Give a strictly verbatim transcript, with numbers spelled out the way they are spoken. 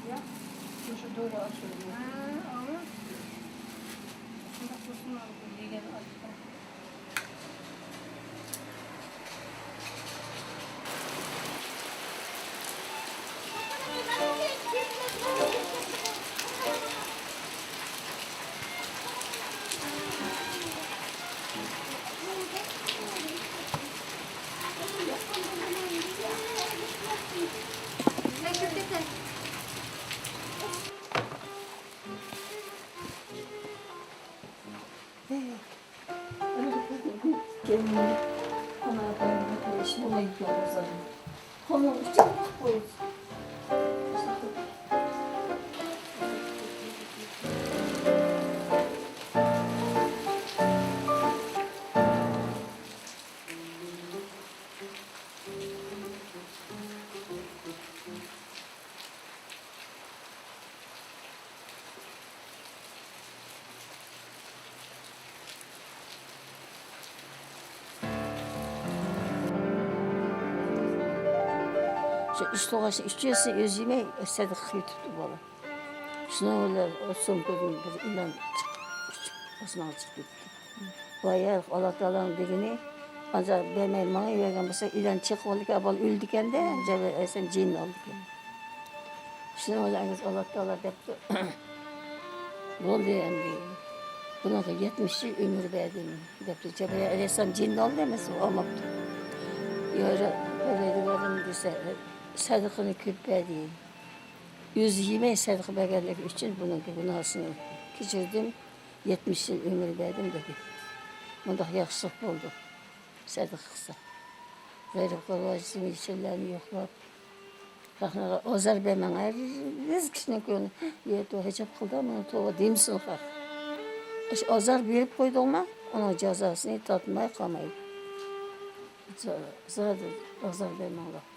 مۇشۇ دورا ئاشۇ. ھە، ئاۋۇ. شۇنداق بولسىمۇ دېگەن ئاچچىق. شۇ ئۈچ توغاچنى ئۈچىسىنى ئۆزى يېمەي، سەدىقە قىلىۋېتىپتۇ بالا. شۇنىڭ بىلەن ئۇ سومكىدىن بىر ئىلان چىقىپ، ئۇچۇپ ئاسمانغا چىقىپ كېتىپتۇ. بايا ئاللا تائالانىڭ دېگىنى، ئانچە بەرمەي ماڭا يۈرگەن بولسا، ئىلان چېقىۋالىدىكەن، بالا ئۆلىدىكەن-دە، جەبرائىل ئەلەيھىسسالام جىننى ئالىدىكەن. شۇنىڭ بىلەن ئاللا تائالا دەپتۇ، بولدى ئەمدى، بۇنىڭغا يەتمىش يىل ئۆمۈر بەردىم، دەپتۇ. جەبرائىل ئەلەيھىسسالام جىننى ئالدى ئەمەس، ئۇ ئالماپتۇ. يا رەب، بولدى دېسە، سەدىقىنى كۆپ بەردى. ئۆزى يېمەي سەدىقە بەرگەنلىكى ئۈچۈن بۇنىڭكى گۇناھىنى كەچۈردۈم، يەتمىش يىل ئۆمۈر بەردىم دېدى. مۇنداق ياخشىلىق بولدى، سەدىقە قىلسا. غېرىب غۇربا، يېتىم يېسىرلارنى يوقلاپ، خەقنىڭ ئازار بەرمەڭ، ھەرگىز كىشىنىڭ كۆڭلى، يە توۋا، ھىجاب قىلدى، مانا توۋا دېمىسۇن خەق. ئاشۇ ئازار بېرىپ قويدۇڭما، ئۇنىڭ جازاسىنى تارتماي قالمايدۇ. زادى ئازار بەرمەڭلار.